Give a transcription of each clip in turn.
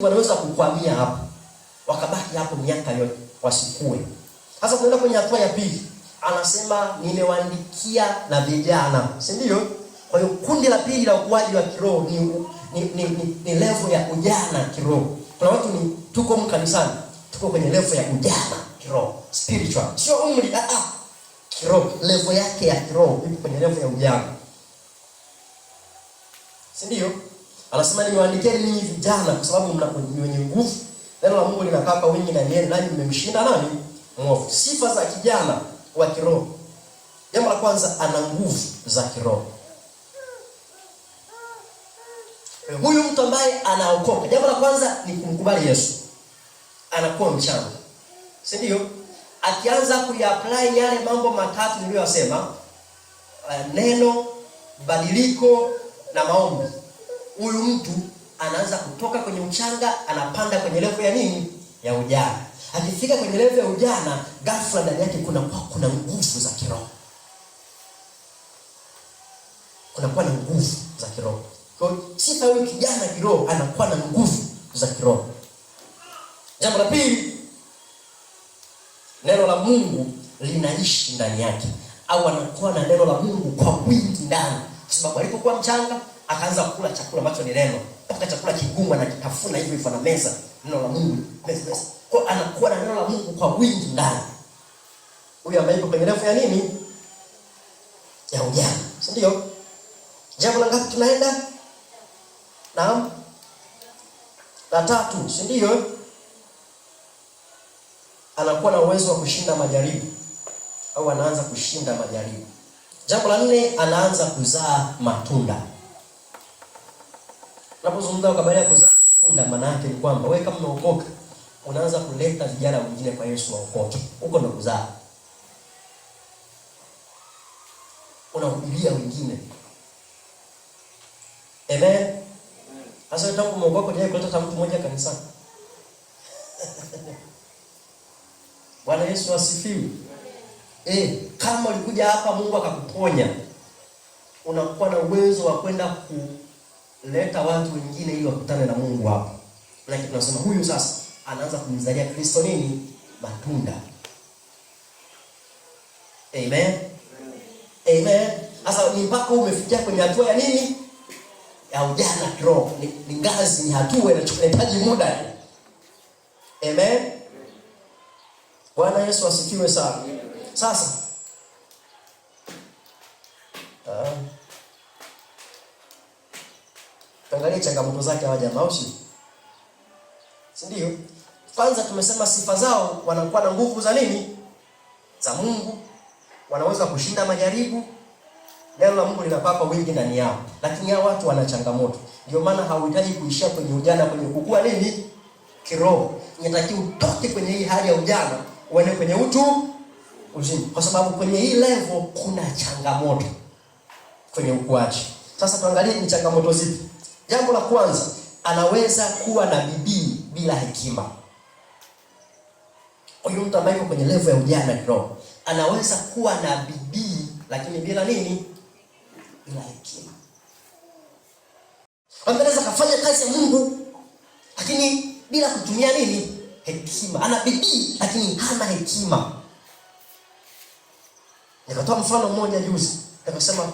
Wanaweza kukwamia hapo, wakabaki hapo miaka yote wasikue. Sasa tunaenda kwenye hatua ya pili, anasema nimewaandikia na vijana, si ndio? Kwa hiyo kundi la pili la ukuaji wa kiroho ni level ya ujana kiroho. Kuna watu ni tuko mkanisani, tuko kwenye level ya ujana kiroho, spiritual, sio umri, kiroho, level yake ya kiroho ipo kwenye level ya ujana, si ndio? Anasema nimewaandikia ninyi vijana kwa sababu mna wenye nguvu. Neno la Mungu linakaa kwa wingi ndani yenu, nanyi mmemshinda nani? Mwovu. Sifa za kijana wa kiroho. Jambo la kwanza, ana nguvu za kiroho. Huyu mtu ambaye anaokoka, jambo la kwanza ni kumkubali Yesu. Anakuwa mchanga, si ndio? Akianza kuyapply yale mambo matatu niliyosema, neno, badiliko na maombi, huyu mtu anaanza kutoka kwenye uchanga, anapanda kwenye level ya nini? Ya ujana. Akifika kwenye level ya ujana, ghafla ndani yake kuna nguvu za kiroho. Kunakuwa na nguvu za kiroho. Kwa hiyo sifa huyu kijana kiroho anakuwa na nguvu za kiroho. Jambo la pili, neno la Mungu linaishi ndani yake, au anakuwa na neno la Mungu kwa wingi ndani, kwa sababu alipokuwa mchanga akaanza kula chakula ambacho ni neno, mpaka chakula kigumu anakitafuna hivyo hivyo na meza neno la Mungu. Meza, meza. Kwa anakuwa na neno la Mungu kwa wingi ndani. Huyu ambaye yuko kwenye level ya nini? Ya ujana, si ndio? Jambo la ngapi tunaenda? Naam. La tatu, si ndio? Anakuwa na uwezo wa kushinda majaribu, au anaanza kushinda majaribu. Jambo la nne, anaanza kuzaa matunda. Unapozungumza kwa habari ya kuzaa matunda, maana yake ni kwamba wewe kama umeokoka unaanza kuleta vijana wengine kwa Yesu waokoke. Huko ndo kuzaa. Unahubiria wengine. Amen. Sasa tangu umeokoka hujawahi kuleta hata mtu mmoja kanisani. Bwana Yesu asifiwe. Kama ulikuja hapa Mungu akakuponya, unakuwa na uwezo wa kwenda kuleta watu wengine ili wakutane na Mungu hapo. Lakini tunasema huyu sasa anaanza kumzalia Kristo nini? Matunda. Amen. Amen. Sasa ni mpaka umefikia kwenye hatua ya nini? Ya ujana kiroho. Ni ngazi, ni hatua inahitaji muda. Amen. Bwana Yesu asifiwe sana. Sasa tuangalie changamoto zake hawa jamaa, au si? Si ndio? Kwanza tumesema sifa zao, wanakuwa na nguvu za nini? Za Mungu. Wanaweza kushinda majaribu. Neno la Mungu linapapa wingi ndani yao. Lakini hao watu wana changamoto. Ndio maana hauhitaji kuishia kwenye ujana, kwenye kukua nini? Kiroho. Inatakiwa utoke kwenye hii hali ya ujana uende kwenye utu uzima. Kwa sababu kwenye hii level kuna changamoto kwenye ukuaji. Sasa tuangalie ni changamoto zipi. Jambo la kwanza, anaweza kuwa na bidii bila hekima. Huyu mtu ambaye yuko kwenye level ya ujana kiroho anaweza kuwa na bidii lakini bila nini? Bila hekima. Anaweza kafanya kazi ya Mungu lakini bila kutumia nini? Hekima. Ana bidii lakini hana hekima. Nikatoa mfano mmoja juzi. Nikasema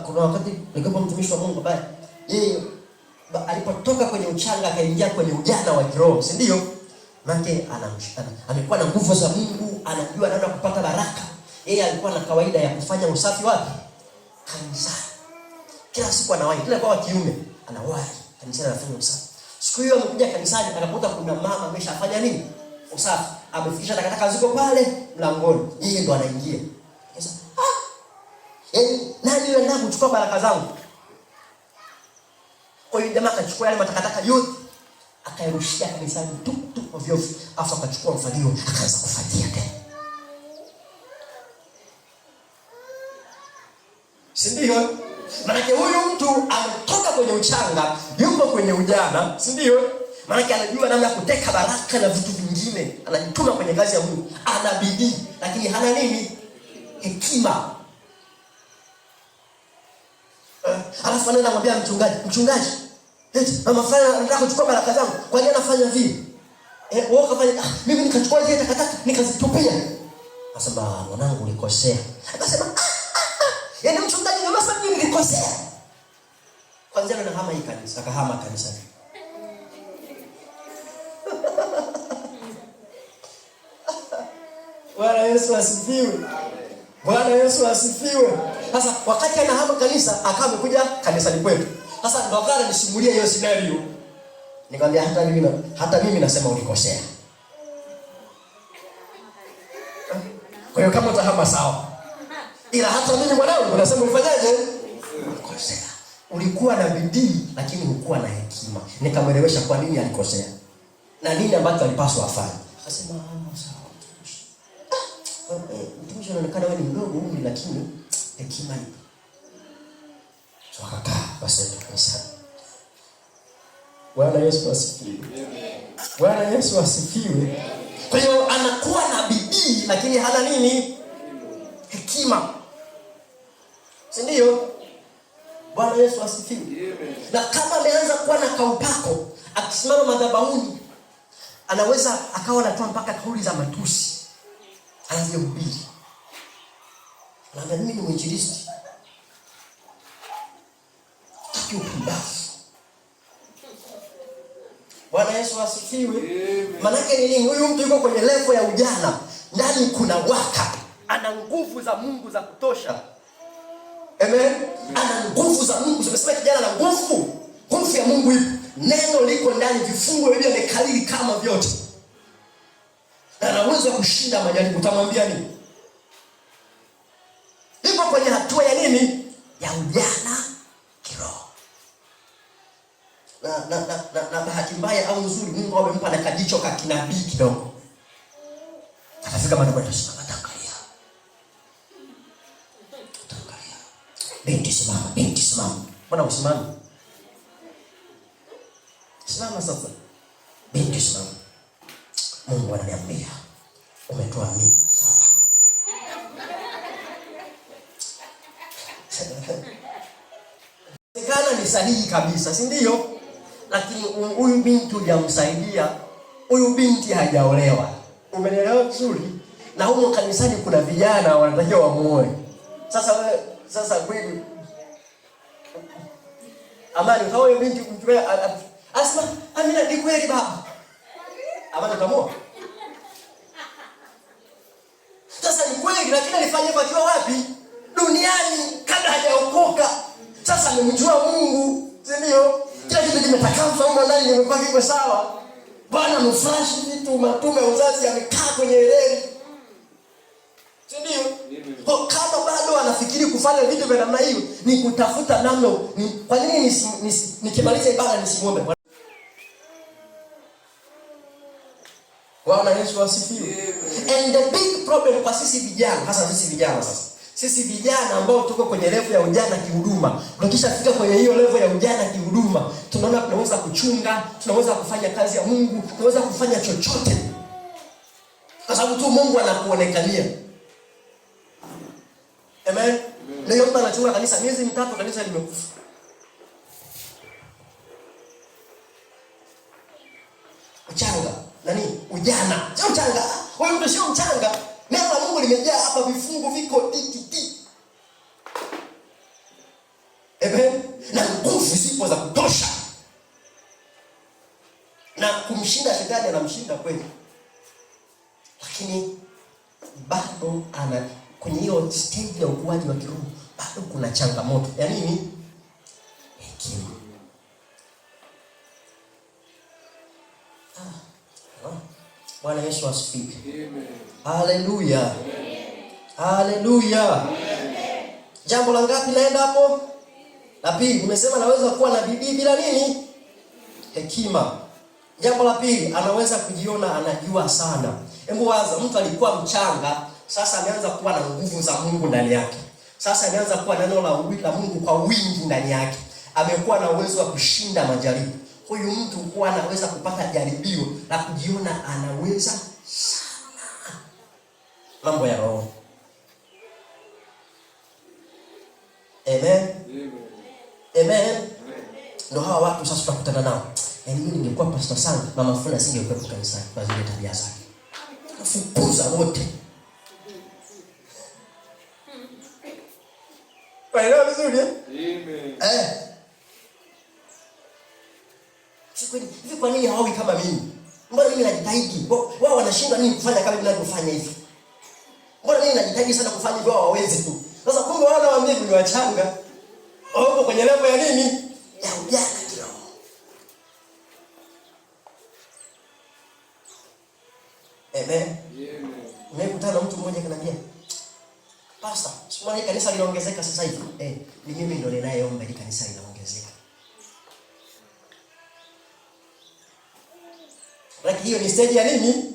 kuna wakati nilikuwa mtumishi wa Mungu ambaye yeye alipotoka kwenye uchanga akaingia kwenye ujana wa kiroho, si ndio? Maana amekuwa na nguvu za Mungu, anajua namna kupata baraka. Yeye alikuwa na kawaida ya kufanya usafi wapi? Kanisani. Kila siku anawahi, kila kwa kiume anawahi kanisani anafanya usafi. Siku hiyo amekuja kanisani akakuta kuna mama ameshafanya nini? Usafi. Amefikisha takataka ziko pale mlangoni. Yeye ndo anaingia. Sasa, yaani nani yule anataka kuchukua baraka zangu? Kwa hiyo jamaa akachukua yale matakataka yote akairushia kanisani tu tu ovyo ovyo, afu akachukua mfagio akaanza kufagia tena. Si ndio? Maana huyu mtu ametoka kwenye uchanga, yuko kwenye ujana, si ndio? Maana anajua namna ya kuteka baraka na vitu vingine, anajituma kwenye kazi ya Mungu, ana bidii lakini hana nini? Hekima. Alafu anaenda kumwambia mchungaji, mchungaji, Eti mama fulani anataka kuchukua baraka zangu, kwa nini anafanya vile? Eh, wewe ukafanya, ah, mimi nikachukua zile takataka nikazitupia. Akasema mwanangu ulikosea. Akasema ah, ah, ah. Yaani mchungaji unasema mimi nilikosea. Kwanza anahama hii kanisa, akahama kanisa. Bwana Yesu asifiwe. Bwana Yesu asifiwe. Sasa wakati anahama kanisa akawa amekuja kanisani kwetu. Sasa ndo akawa ananisimulia hiyo scenario. Nikamwambia hata mimi nasema ulikosea. Kwa hiyo kama utahama sawa. Ila hata mimi mwanangu nasema ulifanyaje? Ulikosea. Ulikuwa na bidii lakini hukuwa na hekima. Nikamwelewesha kwa nini alikosea na nini ambacho alipaswa afanye. Akasema sawa mtumishi. Mtumishi anaonekana wewe ni mdogo umri lakini hekima ipo. So akakaa basi kanisa. Bwana Yesu asifiwe. Bwana Yesu asifiwe. Kwa hiyo anakuwa na bidii lakini hana nini? Hekima. Si ndio? Bwana Yesu asifiwe. Na kama ameanza kuwa na kaupako, akisimama madhabahuni anaweza akawa anatoa mpaka kauli za matusi. Anavyohubiri. Anaambia mimi ni mwinjilisti. Sitaki upumbavu. Bwana Yesu asifiwe. Manake ni nini? Huyu mtu yuko kwenye level ya ujana, ndani kuna waka, ana nguvu za Mungu za kutosha. Amen. Ana nguvu za Mungu. Tumesema kijana ana nguvu. Nguvu ya Mungu ipo. Neno liko ndani, vifungo hivi amekariri kama vyote. Na ana uwezo wa kushinda majaribu. Utamwambia nini? Yuko kwenye hatua ya nini? Ya ujana kiroho. Na bahati mbaya au nzuri, Mungu amempa na kajicho ka kinabii kidogo. Atafika mahali atasimama, ataangalia. Ataangalia. Binti simama, binti simama. Mbona usimame? Simama sasa. Binti simama. Mungu ananiambia umetoa mimba 7. Inawezekana ni sahihi kabisa, si ndio? Lakini huyu binti hujamsaidia, huyu binti hajaolewa. Umenielewa vizuri? Na humo kanisani kuna vijana wanatakiwa wamuoe. Sasa wewe, sasa kweli Amani, kama huyo binti mchukue, asema Amina, ni kweli baba. Amani utamuoa? Sasa ni kweli, lakini alifanya hivyo akiwa wapi? Duniani, kabla hajaokoka. Sasa amemjua Mungu, si ndio? Kila kitu kimetakaswa huko ndani, kimekuwa kiko sawa. Bwana ameflash vitu, matume ya uzazi yamekaa kwenye reli. Si ndio? Kwa kama bado anafikiri kufanya vitu vya namna hiyo, ni kutafuta namna, ni kwa nini nikimaliza ibada nisimuombe? Bwana Yesu asifiwe. And the big problem kwa sisi vijana, hasa sisi vijana sasa. Sisi vijana ambao tuko kwenye level ya ujana kihuduma, tukishafika kwenye hiyo level ya ujana kihuduma, tunaona tunaweza kuchunga, tunaweza kufanya kazi ya Mungu, tunaweza kufanya chochote. Kwa sababu tu Mungu anakuonekania. Amen. Leo mtu anachunga kanisa miezi 3, kanisa limekufa. Uchanga, nani? Ujana. Sio mchanga. Huyu mtu sio mchanga. Neno la Mungu limejaa hapa, vifungu viko titi. Amen. Na nguvu zipo za kutosha. Na kumshinda shetani anamshinda kweli. Lakini bado ana kwenye hiyo stage ya ukuaji wa kiroho bado kuna changamoto ya nini? Hekima. Bwana Yesu asifiwe. Amen. Haleluya. Haleluya. Jambo la ngapi naenda hapo? La pili, nimesema naweza kuwa na bidii bila nini? Hekima. Jambo la pili, anaweza kujiona anajua sana. Hebu waza, mtu alikuwa mchanga, sasa ameanza kuwa na nguvu za Mungu ndani yake. Sasa ameanza kuwa na neno la Mungu kwa wingi ndani yake. Amekuwa na uwezo wa kushinda majaribu. Huyu mtu huwa anaweza kupata jaribio la kujiona anaweza sana mambo ya roho. Amen. Amen. Amen. Amen. Ndio hawa watu sasa tutakutana nao. Yaani mimi ningekuwa pastor sana, mama fulani asingekuwepo kanisani kwa zile tabia zake. Nafukuza wote. Waelewa vizuri eh? Amen. Sikweli, hivi kwa nini hawawi kama mimi? Mbona mimi najitahidi? Wao wanashindwa nini kufanya kama mimi ninavyofanya hivi? Mbona mimi najitahidi sana kufanya hivyo, wao hawawezi tu. Sasa kumbe wao wanawaambia ni wachanga. Wako kwenye level ya nini? Ya ujana kiroho. Amen. Amen. Nimekutana na mtu mmoja akaniambia, Pastor, si unaona hii kanisa linaongezeka sasa hivi? Ni mimi ndo ninayeomba hili kanisa linaongezeka. Lakini hiyo ni stage ya nini?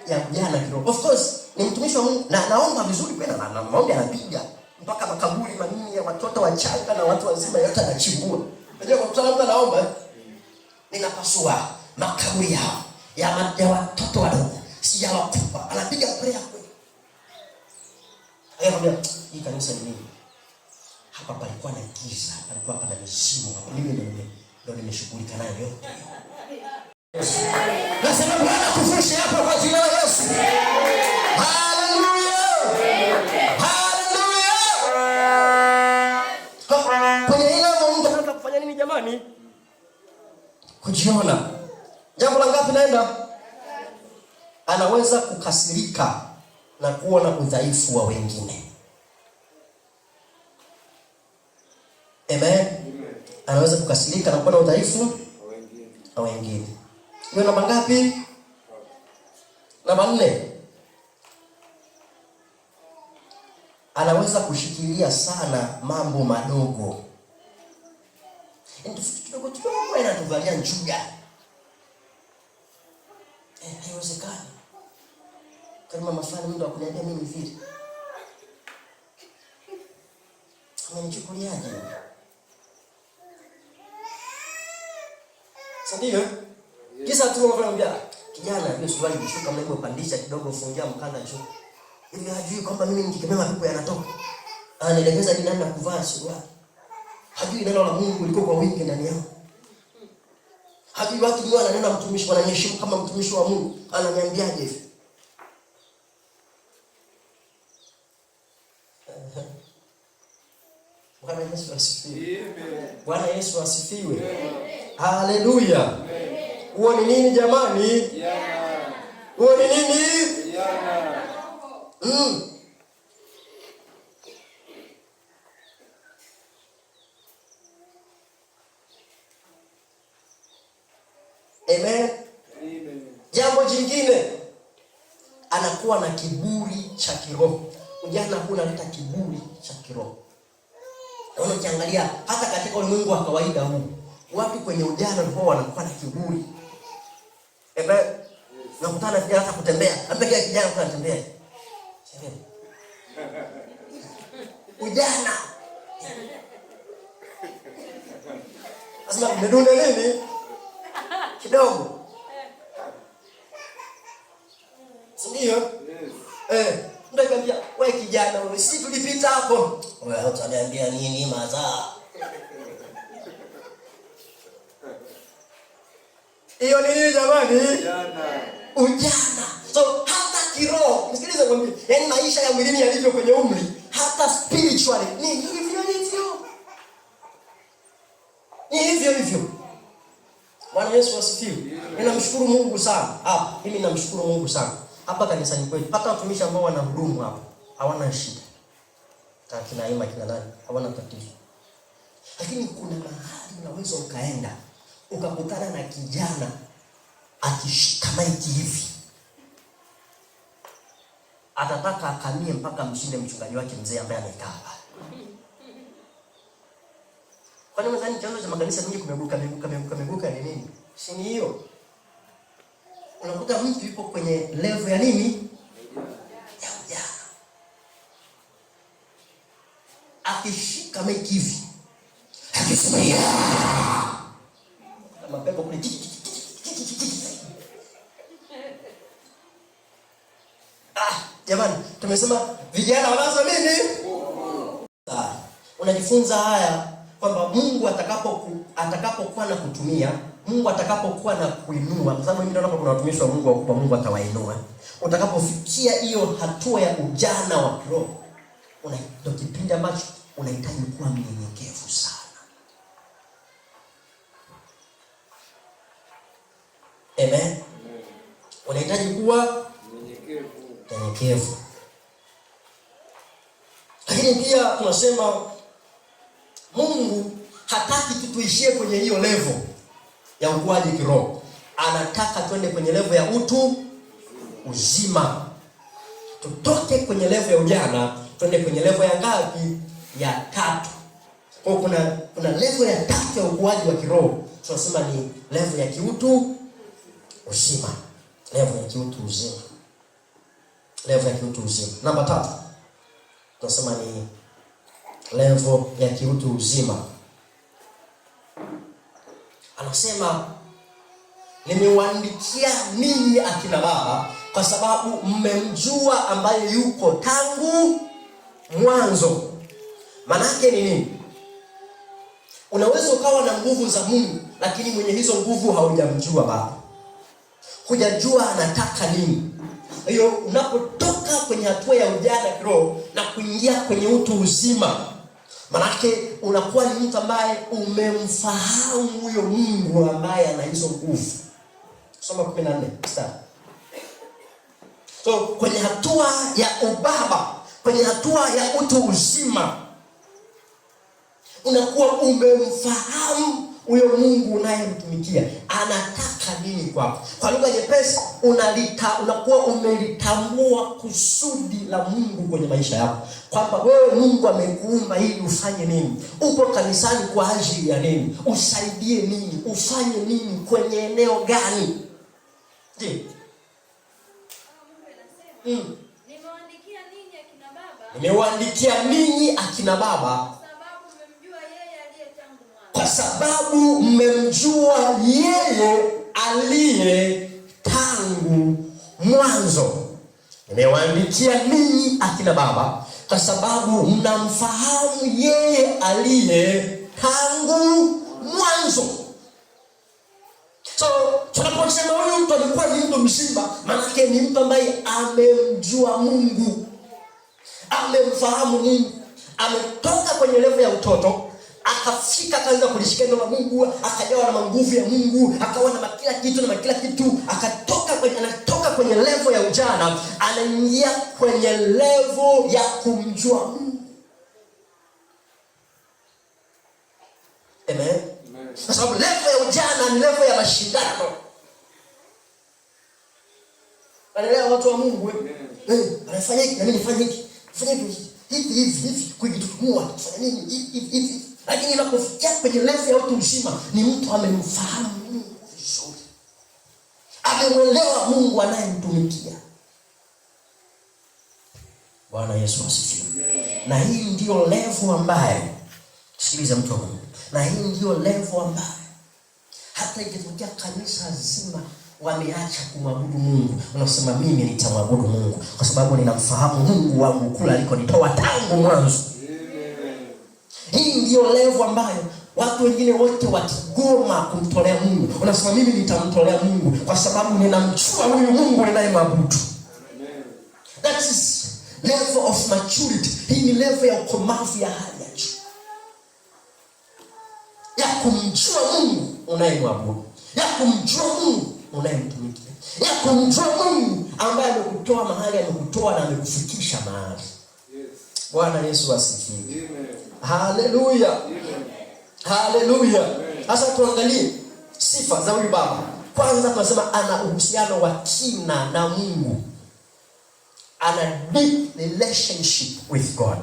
Ya ujana kiroho. Of course, ni mtumishi wa Mungu na anaomba vizuri kweli, na maombi anapiga mpaka makaburi manini ya watoto wachanga na watu wazima yote anachimbua. Unajua kwa mtu anaomba, ninapasua makaburi yao ya watoto wadogo, si ya wakubwa. Anapiga prayer kweli. Akaambia, hii kanisa ni nini? Hapa palikuwa na giza, palikuwa pana mizimu, hapa mimi ndo nimeshughulika nayo yote. Nasema Bwana kufushe hapa kwa jina la Yesu. Haleluya. Haleluya. Kwenye ile mtu anataka kufanya nini jamani? Kujiona. Jambo la ngapi naenda? Anaweza kukasirika na kuona udhaifu wa wengine. Amen. Amen. Anaweza kukasirika na kuona udhaifu wa wengine. wa wengine. Hiyo namba ngapi? Namba 4. Anaweza kushikilia sana mambo madogo. Yaani kidogo kidogo anatuvalia njuga. Haiwezekani. Kama mama fulani mtu akuniambia mimi vile. Amenichukuliaje? Si ndio? Kisa tu mama anamwambia, kijana, hiyo suruali imeshuka, mlego pandisha kidogo, fungia mkanda juu. Hivi hajui kwamba mimi nikikemea mapepo yanatoka. Anaelekeza ni namna kuvaa suruali. Hajui neno la Mungu liko kwa wingi ndani yao. Hajui watu ni wananena mtumishi, wananiheshimu kama mtumishi wa Mungu. Ananiambiaje hivi? Bwana Yesu asifiwe. Amen. Bwana Yesu asifiwe. Amen. Haleluya. Amen. Huo ni nini jamani? Ujana. Huo ni nini? Ujana. Amen. Amen. Jambo jingine, anakuwa na kiburi cha kiroho. Ujana huu unaleta kiburi cha kiroho. Na ukiangalia hata katika ulimwengu wa kawaida huu, watu kwenye ujana walikuwa wanakuwa na kiburi. Amen. Nakutana vijana hata kutembea. Hata kila kijana kwa anatembea. Ujana. Lazima umedunda nini? Kidogo. Si ndio? Yes. Mtu akamwambia, wewe kijana wewe, si tulipita hapo. Wewe utaniambia nini mazaa? Hiyo ni nini jamani? Ujana. Ujana. So hata kiroho, msikilize mwambie, yaani maisha ya mwilini yalivyo kwenye umri, hata spiritually ni hivyo hivyo. Ni hivyo hivyo. Bwana Yesu asifiwe. Ninamshukuru Mungu sana. Hapa mimi namshukuru Mungu sana. Hapa kanisani kwetu hata watumishi ambao wanahudumu hapa hawana shida. Kina Ima, kina nani, hawana tatizo. Lakini kuna mahali unaweza ukaenda ukakutana na kijana akishika maiki hivi, atataka akamie mpaka mshinde mchungaji wake mzee ambaye amekaa pale. Kwani mnadhani chanzo cha makanisa mengi kumeguka, meguka, meguka, meguka ni nini? Si ni hiyo? Unakuta mtu yupo kwenye level ya nini? Ya ujana. Akishika maiki hivi, akisema yeah! Mapepo kule, tiki, tiki, tiki, tiki, tiki, tiki. Jamani, tumesema vijana wanazo nini? Unajifunza haya Kwamba Mungu atakapokuwa na kutumia, Mungu atakapokuwa na kuinua, kwa sababu mimi naona kuna watumishi wa Mungu wakubwa, Mungu atawainua. Utakapofikia hiyo hatua ya ujana wa kiroho, ndio kipindi ambacho unahitaji kuwa mnyenyekevu sana. Amen. Unahitaji kuwa mnyenyekevu. Lakini pia tunasema Mungu hataki tu tuishie kwenye hiyo level ya ukuaji kiroho. Anataka twende kwenye level ya utu uzima. Tutoke kwenye level ya ujana, twende kwenye level ya ngapi? Ya tatu. Kwa kuna level ya tatu ya ukuaji wa kiroho. Tunasema ni level ya kiutu uzima. Level ya kiutu uzima. Level ya kiutu uzima. Namba 3. Tunasema ni level ya kiutu uzima. Anasema nimewaandikia ninyi akina baba kwa sababu mmemjua ambaye yuko tangu mwanzo. Maana yake ni nini? Unaweza ukawa na nguvu za Mungu lakini mwenye hizo nguvu haujamjua baba. Hujajua anataka nini. Kwa hiyo unapotoka kwenye hatua ya ujana kiroho na kuingia kwenye utu uzima, manake unakuwa ni mtu ambaye umemfahamu huyo Mungu ambaye ana hizo nguvu. Soma 14 mstari. So kwenye hatua ya ubaba, kwenye hatua ya utu uzima, unakuwa umemfahamu huyo Mungu unayemtumikia anataka nini kwako. Kwa lugha nyepesi, unakuwa umelitambua kusudi la Mungu kwenye maisha yako, kwamba wewe Mungu amekuumba ili ufanye nini, upo kanisani kwa ajili ya nini, usaidie nini, ufanye nini, kwenye eneo gani. Je, nimewaandikia ninyi akina baba kwa sababu mmemjua yeye aliye tangu mwanzo. Nimewaandikia ninyi akina baba kwa sababu mnamfahamu yeye aliye tangu mwanzo. So tunaposema huyu mtu alikuwa ni mtu mzima, maana yake ni mtu ambaye amemjua Mungu, amemfahamu Mungu, ametoka kwenye level ya utoto akafika akaanza kulishika neno la Mungu, akajawa na nguvu ya Mungu, akawa na kila kitu na kila kitu, anatoka kwenye level ya ujana, anaingia kwenye level ya kumjua Mungu. Amen. Amen. Kwa sababu level ya ujana ni level ya mashindano. Wanaelewa watu wa Mungu, eh? Amen. Anafanya hiki na mimi nifanye hiki. Fanya hiki, hivi, hivi, hivi, kujitutumua, kufanya nini, hivi, hivi, hivi. Lakini inapofikia kwenye level ya utu uzima, ni mtu amemfahamu Mungu vizuri, amemwelewa Mungu anayemtumikia. Bwana Yesu asifiwe. Na hii ndio level ambayo, sikiliza mtu wa Mungu, na hii ndio level ambayo hata ikitokea kanisa zima wameacha kumwabudu Mungu, unasema mimi nitamwabudu Mungu kwa sababu ninamfahamu Mungu wangu kule alikonitoa tangu mwanzo. Hii ndio level ambayo watu wengine wote wakigoma kumtolea Mungu, unasema mimi nitamtolea Mungu kwa sababu ninamjua huyu Mungu ninayemwabudu. Amen. That is level of maturity. Hii ni level ya ukomavu ya hali ya juu, ya kumjua Mungu unayemwabudu, ya kumjua Mungu unayemtumikia, ya kumjua Mungu ambaye amekutoa mahali amekutoa na amekufikisha mahali. Yes. Bwana Yesu asifiwe. Amen. Haleluya. Amen. Haleluya. Amen. Sasa tuangalie sifa za huyu baba. Kwanza tunasema ana uhusiano wa kina na Mungu. Ana deep relationship with God.